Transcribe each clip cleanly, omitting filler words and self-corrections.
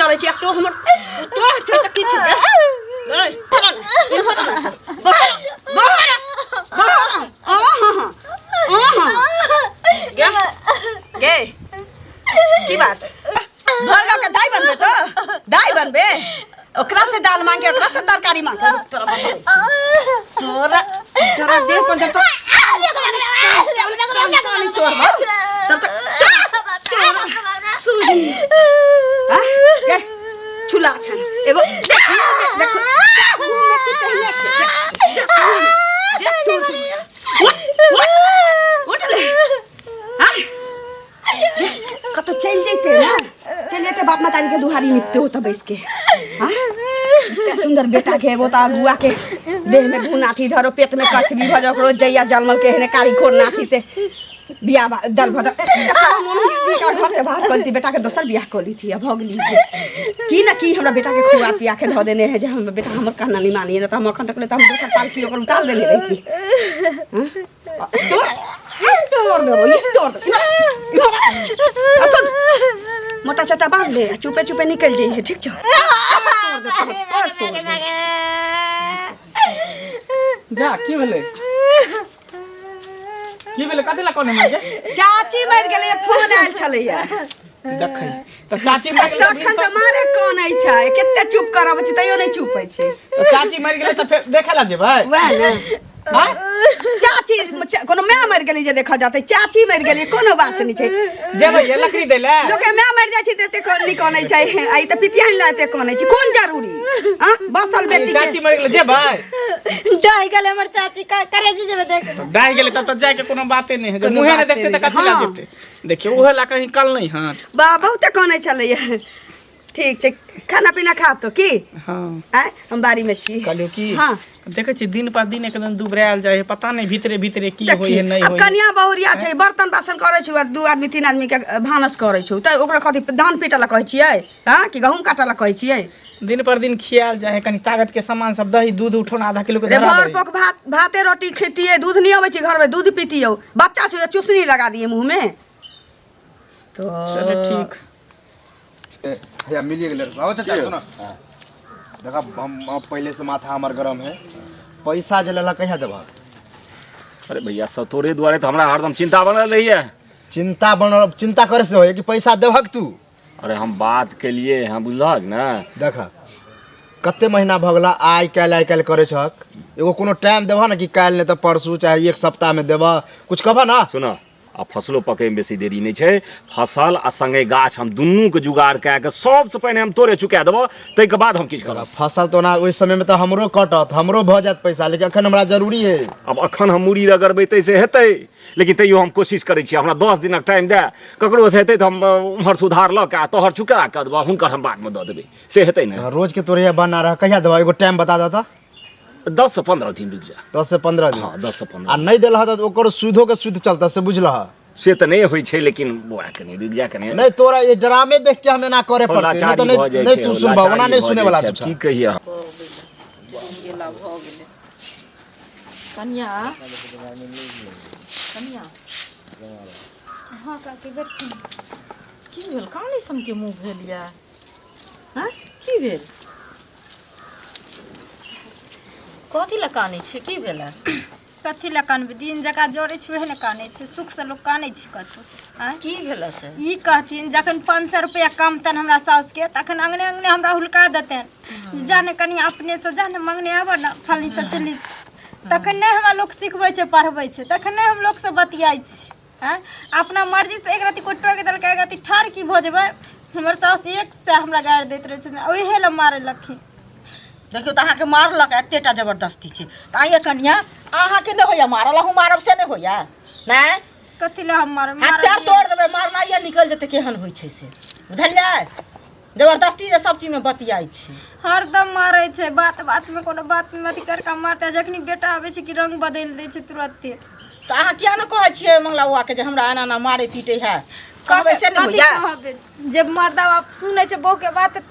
चलै छै। एतो हमर पुतोह छै तऽ किछु दे। ए, फरन, ई फरन। बाहर, बाहर, बाहर। आ, हाँ, हाँ, आ, हाँ। गे, गे, की बात? भर गाँव के दाई बनबे तो दाई बनबे, ओकरा से दाल मांग के, ओकरा से तरकारी मांग के। तोरा बताबै छी। तोरा तोरा देह पर जब तक तोड़ तब तक तोरा सूजी आ गे छुला छन एगो। देखू में, देखू, देखू में तू तेहने छे। देख, देखू में, देख तोड़ दे। उठ, उठ, उठ ले। हाँ कतौ चलि जैते ने, चलि जैते, बाप महतारी के दुहारी निपते होता बैस के। हाँ, इतना सुंदर बेटा के वो तो अगुआ के देह में गुण नाथी धरो, पेट में कछबी भऽ जाओ। रोज जैया जलमल के एहने कारी खोर नाथी से बियाह दल भऽ जाओ। घर से बाहर कर दी बेटा के, दोसर बियाह कऽ ली थी। अब भऽ गेली की न की हमरा बेटा के खुआ पिया के धऽ देने है जे हमर बेटा हमर कहना नहीं मानी। न तऽ हम अखन तक ले तऽ हम दोसर पालकी ओकर उतार देने रही। हाँ? तोड़, तोड़ देबो, ई तोड़ देबो। इम्हर आ, इम्हर आ। सुन, मोटा चटा बांध ले आ चुपे चुपे निकल जइहे, ठीक छौ? तोड़ दे, तोड़, तोड़, तोड़ दे। जा, की भेलै? की भेलै? कथी ला कोने मार के? चाची मरि गेलै, फोन आयल छलैया। देखै तऽ चाची मरि गेलै। तखन से मारे कानै छै, कते चुप कराबै छै तैयो नहि चुप होइ छै। तऽ चाची मरि गेलै तऽ फेर देखै ला जेबै? वएह ने। आँय? चाची कोनो माय मरि गेलै जे देखऽ जाते? चाची मरि गेलै, कोनो बात नहि छै। जेबै ये लकड़ी दै लए? लोके माय मरि जाइ छै तऽ एते नहि कानै छै, आ ई तऽ पितिया ला एते कानै छै। कोन जरूरी? आँ, बसल बेटी के। चाची मरि गेलै, जेबै? डहि गेलै हमर चाची, करे जी जेबै देख। डाहि गेलै तब तऽ जायके कोनो बाते नहि है। जे कोनो मुँहे नहि बाते देखतै तऽ नहि। कथी लए हाँ। जेतै? देखियौ, उहे ला कहीं कल नहि हन। बा, बहुते कानै छलैया। ठीक छै, खाना पीना खा तो की। हाँ। आँय, हम बाड़ी में छी। कहलियौ की, हाँ। देखै छी दिन पर दिन एकदम दुबरायल जाइ है, पता नहि भीतरे भीतरे की होइ है, नहि आब होइ है। कनिया बहुरिया छै, बर्तन बासन करै छै, दू आदमी तीन आदमी के भानस करै छै, तऽ ओकरा कथी धान पीटऽ लए कहै छियै? हँ, कि गहूँम काटऽ लए कहै छियै? दिन पर दिन खियाल जाइ है, कनी ताकत के सामान सब, दही दूध उठौना आधा किलो के रे धरा भर दही। पोख भात, भाते रोटी खेतियै, दूध नहि अबै छै घरमे, दूध पीतियौ। बच्चा छै, चुसनी लगा दिए मुँह में तो। चलो ठीक। भैया मिलिए गेलै। आओ चाचा, सुनो, देखा, हम पहले से माथा हमर गरम है। पैसा जे लेलक, कहिया देबह? अरे भैया सब, तोरे दुआरे तऽ हमरा हरदम चिंता बनल रहैया। चिंता बनल, चिंता करे से होय कि पैसा देबहक तू? अरे हम बात केलिए हँ, बुझलहक ने? देख, कते महीना भऽ गेला, आइ काल्हि आइ काल्हि करै छहक। एगो कोनो टाइम देबह ने कि काल्हि नहि तऽ परसू, चाहे एक सप्ताहमे देबह, कुछ कहबह ने। सुन, आ फसलो पकैमे बेसी देरी नहि छै। फसल आ संगे गाछ हम दुनूके जुगाड़ कए कऽ सबसँ पहिने हम तोरे चुका देबह, ताहिके बाद हम किछु करब। फसल तऽ ओना ओहि समयमे तऽ हमरो कटत, हमरो भऽ जायत पैसा, लेकिन एखन हमरा जरूरी है। आब अखन हम मूड़ी रगड़बै ताहिसँ हेतै? लेकिन तैयो हम कोशिश करै छी, हमरा 10 दिनक टाइम दए। ककरोसँ हेतै तऽ हम उम्हरसँ उधार लऽ कऽ आ तोहर चुका कऽ देबह, हुनकर हम बादमे दऽ देबै, से हेतै ने? रोज के तोरे बना रह, कहिया देबह? एगो टाइम बता दह तऽ। 10 से 15 दिन रुकि जा। 10 से 15 दिन? हाँ, 10 से 15। आ नहि देलह तऽ ओकर सुधो के सुध चलतह, से बुझलह? से तऽ नहि होइ छै, लेकिन बौआ कनि रुकि जा कनि। नहि, तोरा ये ड्रामे देख के हम एना करे पड़तै, नहि तऽ लाचारी भऽ नहि जाइ नहि छै, तू सुनबह ओना लाचारी नहि भऽ सुने जाइ वाला छै, तू छह। की कहियै हम? गेला भऽ गेलै। कनिया, कनिया। हाँ काकी, बैठथिन। की भेल? कानी सनके मुँह भेल यऽ? हँ, की भेल? कथी लए कानै छी? की भेल? कथी लए कानबै? दिन जकाँ जरै छै, ओहे ने कानै छै। सुखसँ लोक कानै छै कतौ? आँय? की भेल से? ई कहथिन, जखन 500 रुपैआ कमतनि हमरा साउसके, तखन अङ्गने अङ्गने हमरा हुलका देतनि, जा ने कनि अपनेसँ जा ने मङ्गने आबऽ ने फलनीसँ चिल्ली। तखन नहि हमरा लोक सिखबै छै, पढ़बै छै, तखन नहि हम लोकसँ बतियाइ छी। आँय, अपना मर्जीसँ एक रत्ती कोइ टोकि देलकै, एक रत्ती ठाढ़ की भऽ जेबै, हमर साउस एक सए हमरा गारि दैत रहै छथिन, ओहे लए मारै लखिन। देखियौ तऽ, अहाँके मारलक, एतेटा जबरदस्ती छै तऽ। आइए कनिया, अहाँके नहि होइया मारल? अहूँ मारब से नहि होइया नहि? कथी लए हम मारब? हाथ मारब पैर तोड़ देबै, मारनाइए निकलि जेतै। केहन होइ छै से बुझलियै? जबरदस्ती जे सब चीजमे बतियाइ छै। हरदम मारै छै, बात बातमे, कोनो बातमे अथी करिके मारतै। जखनी बेटा आबै छै कि रंग बदलि दै छै तुरत्ते। तऽ अहाँ किया ने कहै छियै मंगला बौआके जे हमरा एना एना मारै पीटै है? कहबै से नहि कथी होइया? कहबै? जे मर्दा बाप सुनै छै बहूके बात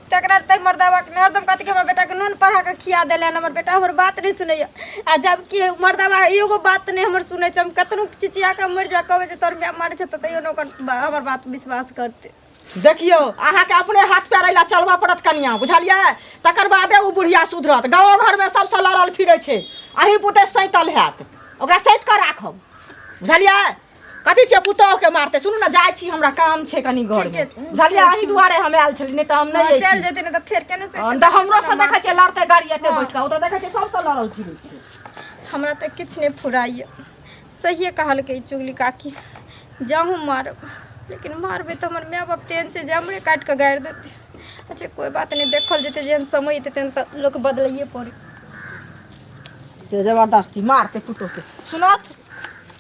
तकरा तै मर्दा बाप ने हरदम कहतै कि हमर बेटाके नून पढ़ा कऽ खिया देले हन, हमर बेटा हमर बात नहि सुनैया। आ जबकि मर्दा बाप एगो बात नहि हमर सुनै छै, हम कतनो चिचिया कऽ मरि जा, कहबै जे तोहर माय मारै छै, तऽ तैयो नहि ओकर हमर बात विश्वास करतै। देखियौ अहाँके अपने हाथ पैर अइला चलबऽ पड़त कनिया, बुझलियै? तकर बादे ओ बुढ़िया सुधरत। गाँव घरमे सबसँ लड़ल फिरै छै, अहीं पुते सैतल हैत, ओकरा सैत कऽ राखब, बुझलियै? कथी छियै पुतोहके मारतै? सुनू ने, जाइ छी, हमरा काम छै कनि घरमे, बुझलियै? अहीं दुआरे हम आयल छली, नहि तऽ हम नहि चलि अइती। जेतै ने तऽ फेर केना से हँ, तऽ हमरो से देखै छियै लड़तै गाड़ी एते बैठ कऽ, ओ तऽ देखै छियै सबसँ लड़ल फिरै छै। हमरा तऽ किछु नहि फुराइए। सहिए कहलकै ई चुगली काकी, जाहूँ मारब, लेकिन मारबै तऽ हमर माय बाप तेहन छै जे हमरे काटि कऽ गारि देतै। अच्छा कोइ बात नहि, देखल जेतै, जेहन समय एतै तेहन तऽ लोक बदलैए पड़ै। ते जबरदस्ती मारतै पुतोहके। सुनत,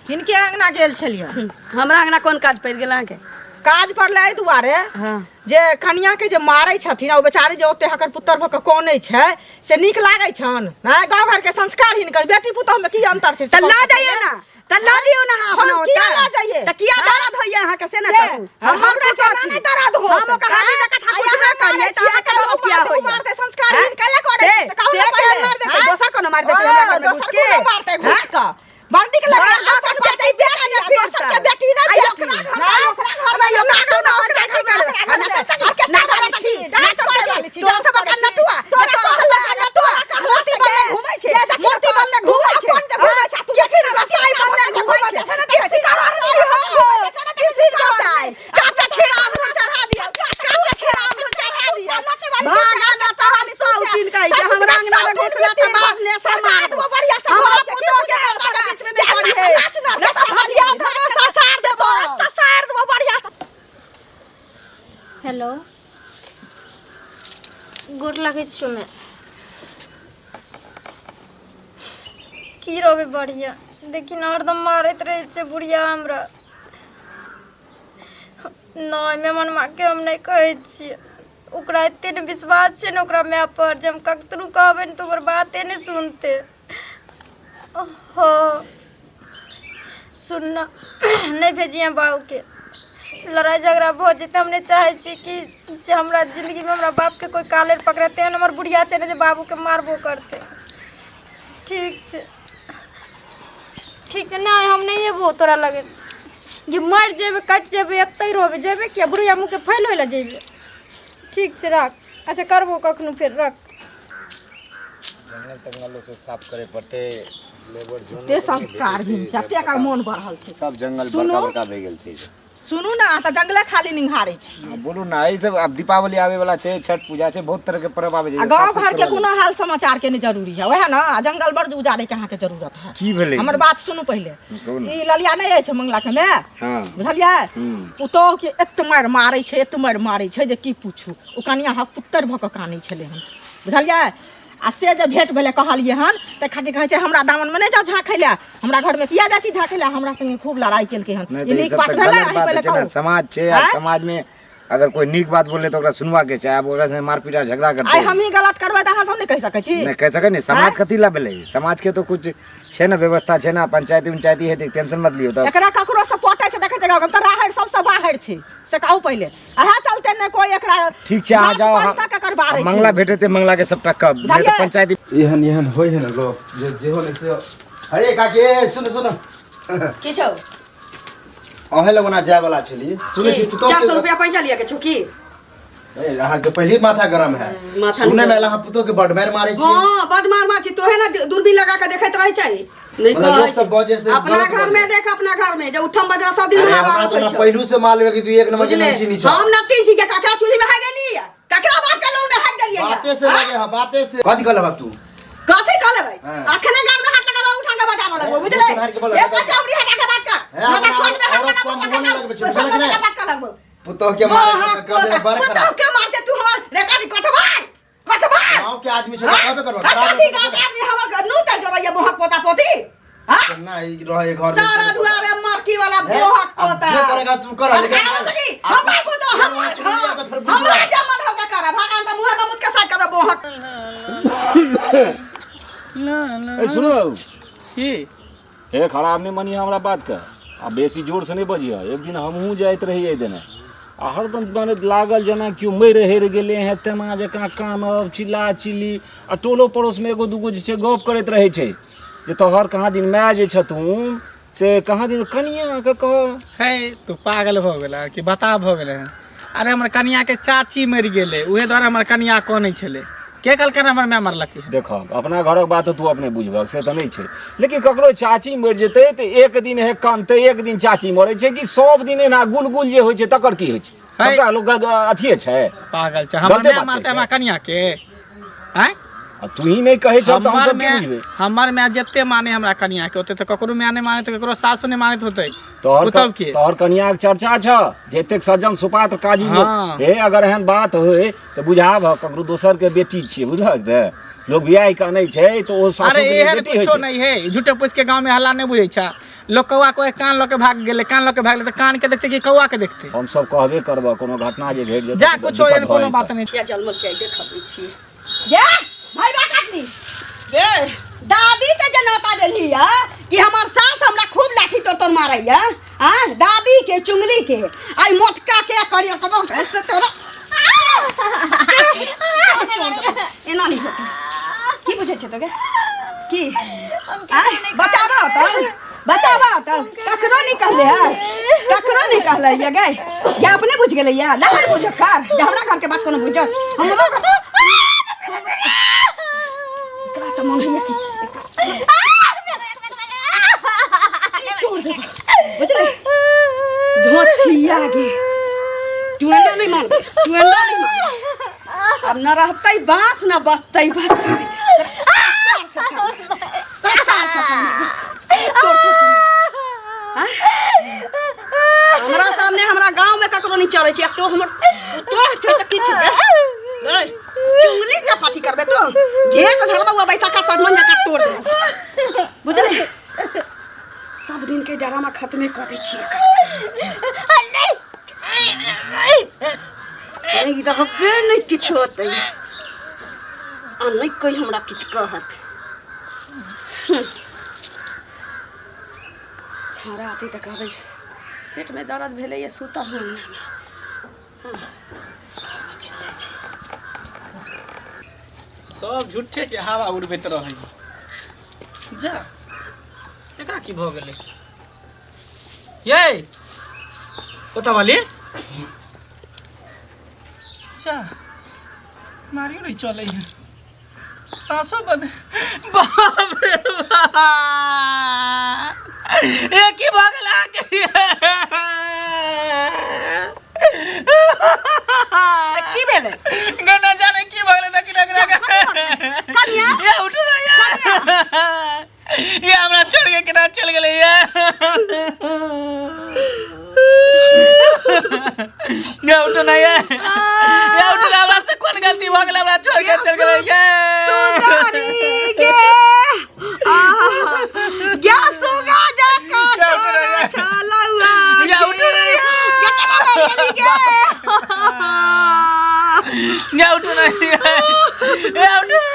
हिनके अङ्गना गेल छलियै। हमरा अङ्गना कोन काज पड़ि गेल अहाँके? काज पड़लै एहि दुआरे हँ जे कनियाके जे मारै छथिन आ ओ बेचारी जे ओते हकर पुत्र भऽ कऽ कनै छै, से नीक लागै छनि? नहि, गाँव घरके संस्कार हिनकर बेटी पुतोहमे की अंतर छै से तऽ लऽ कहू। जइयौ ने, तऽ लऽ जइयौ ने अहाँ अपना हम किया ओतऽ। लऽ जइयै? तऽ किया दर्द होइया अहाँके से ने के? कहू। हम हमरा पुतोह केना छी। नहि दर्द होत? हम ओकर हाथ जकाँ आइ पुछबे अहाँ करियै मारै तऽ अहाँके छियै, दर्द किया ओ होइया? मारतै, संस्कार हैं? हिनका लए करै से छी, से कहू से ने केहन पहिले। मारि देतै? हैं? दोसर कोनो मारि देतै हमरा घरमे दोसर घुसि के? कोनो मारतै घुसि कऽ? बड़ नीक लगैया। घर अपन अपन बेटी बेटी बेटी ने आ फिर दोसर के से। बेटी ने आइ बेटी। ओकरा घर हैं? में, ओकरा घर में नाचो ना, पंचायत करबै। आ नाचब तऽ की? ऑर्केस्ट्रा नाचब करै तऽ की? छी, डांस नाचब करै तऽ वाली की? छी, तोरा डांस सब बड़का करै छी। नटुआ, तोरा तोरा कहल सब बड़का नटुआ, मूर्ति बनले घूमै छै, मूर्ति बनले घूमै छै। अपन जे घूमै छै, तू किसी गोसाई बनले घूमै छै, किसी गोसाई हो, किसी गोसाई। काचा खीरा अमरूद चढ़ा दियौ, काचा खीरा अमरूद चढ़ा दियौ। भागा ना तऽ हम सौतीन कहै छै, हमरा अंगना मे घुसला तऽ बाप ने से मारबो। हमरा पुतोह के लड़का के बीच में नहीं पड़ी है, नहीं तऽ भटिया धरो ससार देबो। ससार देबो बढ़िया से। हेलो, गोर लागै छियौ माय। की रहबै बढ़िआँ, देखी ने हरदम मारैत रहै छै बुढ़िया हमरा। नहि, मेहमान माँके हम नहि कहै छियै, ओकरा एते ने विश्वास छै ने ओकरा माय पर जे हम कखनो कहबै ने तऽ ओकर बाते नहि सुनतै। हँ सुन ने, नहि भेजिहे बाबूके, लड़ाइ झगड़ा भऽ जेतै। हम नहि चाहै छी कि जे हमरा जिन्दगीमे हमरा बापके कोइ कालर पकड़े। तेहन हमर बुढ़िया छै ने जे बाबूके मारबो करतै। ठीक छै, ठीक छै। नहि, हम नहि अयबो तोरा लगे। जे मरि जेबै, कटि जेबै, एतहि रहबै। जेबै किया बुढ़िया मुँहके फैल होय लए जेबै? ठीक छै, राख। अच्छा, करबो कखनो फेर, रख। जंगल तंगलो से साफ करे पड़ते, लेबर जोन एते संस्कार हिन छै, एते एकर मोन बढ़ल छै। सब जंगल सुनू। बड़का बड़का भए गेल छै। सुनू ने, अहाँ तऽ जंगले खाली निंघारै छी। हाँ, बोलू ने, एहि सब आब दीपावली आवे वाला छै, छठ पूजा छै, बहुत तरह के पर्व आवे छै। आ गाँव घर के कोनो हाल समाचार के नहि जरूरी है, वएह ने? आ जंगल बड़ उजाड़े के अहाँके जरूरत है। की भेलै? हमर बात सुनू पहिले। कहू ने। ई ललिया नहि अछि मंगला के माय? हाँ। बुझलियै? हम्म। पुतोह के एत मारि मारै छै, एत मारि मारै छै जे की पूछू। ओ कनिया हक पुत्तर भऽ कऽ कानै छलै हन, बुझलियै? आ से जे भेंट भेलै, कहलियै हन तऽ खातिर कहै छै हमरा दामनमे नहि जाउ झाँखै लए, हमरा घरमे किया जाइ छी झाँखै लए। हमरा संगे खूब लड़ाइ केलकै हन। नहि ई तऽ ई नीक सब बात तऽ भेलै? गलत अहीं बात पहिले छै ने। कहू। समाज छै आ आँय? समाज में अगर कोई नीक बात बोले तऽ ओकरा सुनवा के छै। आब ओकरा से मारपीट आ झगड़ा करते आइ हमही गलत करबै तऽ अहाँ सब नहि कहि सकै छी? नहि कहि सकै ने। समाज कथी ला भेलै? समाज के तो कुछ छै ने, व्यवस्था छै ने, पंचायती उंचायती हेतै, टेंशन मत लियौ। तब एकरा ककरो से पटै छै? देखै छै गाँव तऽ राहरि सबसँ बाहर छै, से कहू पहिले। अहाँ चलते ने कोई एकरा ठीक छै, अहाँ बात जाओ। पान तक एकर बारे छै। मंगला भेटेते, मंगला के सबटा कब नहि तऽ बुझलियै? पंचायती एहन एहन होइ है ने लोग जे जेहो नहि से। अरे काकी, ए, सुन सुन। की छौ? अहें लग ओना जाय वाला छली, सुनै छी पुतोह 400 के रुपया पैसा लिया के छौ की? ए, अहाँ के पहले माथा गरम है। माथा सुनै में आयल अहाँ पुतोह के बड मारि मारै छी। हाँ, बड मार मार छी। तोहे ना दूरबीन लगा के देखैत रहै छै। नहीं मतलब कहै लोक सब छै। बजै से अपना गलत घर में बजै। देख, अपना घर में जे उठम बजरा सब दिन अरे हमरा महाभारत तो होइ ना छौ। पहलू से मालूम है कि तू एक नंबर के बुझले? नटीनी छौ। हम नटीन छी के ककरा चूल्ही में हाक गेली, ककरा बाप के लोल में हाक गेलियै? बाते से लगे है, बाते से। कथी कहलह तू? कथी कहले? हाँ। अखने गाल में हाथ लगाबा, उठा के बजा लगबो, बुझले? मुँह से मारि के बोल। एक चौड़ी हटा के बात कर। हे, माथा हमरा छोट में हाथ औरत लगाबो सब तखन मुँह नहि लगबै छै, सब बुझलक नहि? बात कर लगबो। पुतोह के मारे छै तऽ कर देने बड़ पुतोह खराब। के मारते तू हमर रेकॉर्ड कटबाय कटबाय। गाँव के आदमी छै तऽ कहबे करबो, खराब कथी रहतै गाँव तऽ के आदमी हमर नू ते जोड़ैया मोहक पोता पोती? हाँ? केना ई रहे घर में? सारा दुआरे मरकी वाला हे, मोहक अब पोता। जे करेगा तू कर, अब लेकिन खाना बना की? आप- हमर पुतोह, हमर सुन लिया घर। तऽ फेर बुझ हमरा जाओ। जे मन हो से करब। भगवान तऽ मुँहे में मुँह के साइड कर दे मोहक। ए सुनो। की? हे, खराब नहि मनिह हमरा बातके आ बेसी जोरसँ नहि बजिह। एक दिन हमहूँ जाइत रहियै देने आ हरदम माने लागल जेना केओ मरि हरि गेलै हँ तेना जकाँ कानब चिल्ला चिल्ली। आ टोलो पड़ोसमे एगो दूगो जे छै गप करैत रहै छै जे तोहर कहाँ दिन माय जे छथुन से कहाँ दिन कनियाँके कह। है, तू पागल भऽ गेला कि बता भऽ गेलै हँ? अरे हमर कनिया के चाची मरि गेलै, उहे दुआरे हमर कनिया कनै छलै। के कहलकै हमर माय मरलकै? देखो, अपना घरक बात तऽ तू अपने बुझबक, से तऽ नहि छै, लेकिन ककरो चाची मरि जेतै तऽ एक दिन हे कनतै, एक दिन चाची मरै छै कि सब दिन एना गुलगुल जे होइ छै तकर की होइ छै? है। सबटा लोक अथिये छै। पागल छै, हमर गलते माय बात मारतै कहै हमरा छै। कनिया के? आँय? आ तू ही नहि कहै छह तऽ हमर हमसब की माय, बुझबै? हमर माय जते माने हमरा कनिया के, ओते तऽ ककरो माय नहि मानैत, ककरो सासु नहि मानैत होतै। तोहर पुतहु के। तोहर कनियाके चर्चा छ जे एतेक सज्जन सुपात्र काजी लोक। हाँ। हे, अगर एहन बात होय तऽ बुझाबह, ककरो दोसर के बेटी छियै, बुझलक? तऽ लोक बियाह के अनै छै तऽ ओ सासु अरे के एहन बेटी होइ कुछो छै। नहीं है, झूठे पूछ के गांव में हल्ला नहीं बुझै छै लोग। कौआ को कान लऽ के भाग गेलै, कान लऽ के भाग गेलै तऽ कान के देखते कि कौआ के देखते? हमसब कहबे करबह, कोनो घटना जे घटि जेतै जा तऽ कुछो दिक्कत एहन भऽ कोनो जेतै। बात नहीं। किया जलमल के देखबै छियै गे भाई बा काटनी गे। दादी के जे नौता देलही है कि हमर सास हमरा खूब लाठी तोड़ तोड़ मारैया। आ दादी के चुंगली के आई मोटका के करियो कबो से तोरा एना नहीं होता। की बुझै छै तोके की? आँय, बचाबा तऽ, बचाबा तऽ। ककरो नहीं कहले है, ककरो नहीं कहले ये गए। ये अपने बुझ गेलै या नहीं बुझ कर जे हमरा घर के बात कोनो बुझत हमरा घर। एकरा तऽ मन होइया कि तोड़ देबै, बुझले? धोचिया गे, टुएंडो नहीं मानबै, टुएंडो नहीं मानबै। अब न रहतै बांस न बचतै बस। हमरा सामने हमरा गांव में ककरो नहीं चलै छै। तो हमर पुतोह छै तऽ किछु चुंगली चपाटी करबे तो घेर धरबा हुआ बैसाखा सजमन जकाँ तोड़ देबो, बुझले? सब दिन के डरामा खत्मे कऽ दै छियै। नहीं रहबे नहीं किछु होतै आ नहीं कोई हमरा किछु कहत। छाड़ा आते तऽ कहबै पेटमे दर्द भेलैए, सुतऽ हम अङ्गनामे। हँ, चलि जाइ छी। सब झूठे के हवा उड़बैत रहै। जा, एकरा की भऽ गेलै ये कोतावाली? जा, मारियो नहीं चलै है, सासो बद। बाप रे बाप, ये की भऽ गेल अहाँके? की भेलै? गे न जाने की भऽ गेलै, देखी ना। कनिया। ये उठू ना ये, ये हमरा छोड़ के केना चल गेलै ये? ये उठू ना ये, ये उठू ना। हमरा से कोन गलती भऽ गेलै, हमरा छोड़ के चल गेलै ये? सुगरी गे, आहा, गे सुगा जका या उठू ना छोरा ये। छलौआ। या उठू ना ये। गे केना भए गेली गे? ये उठू ना ये, ये उठू ना।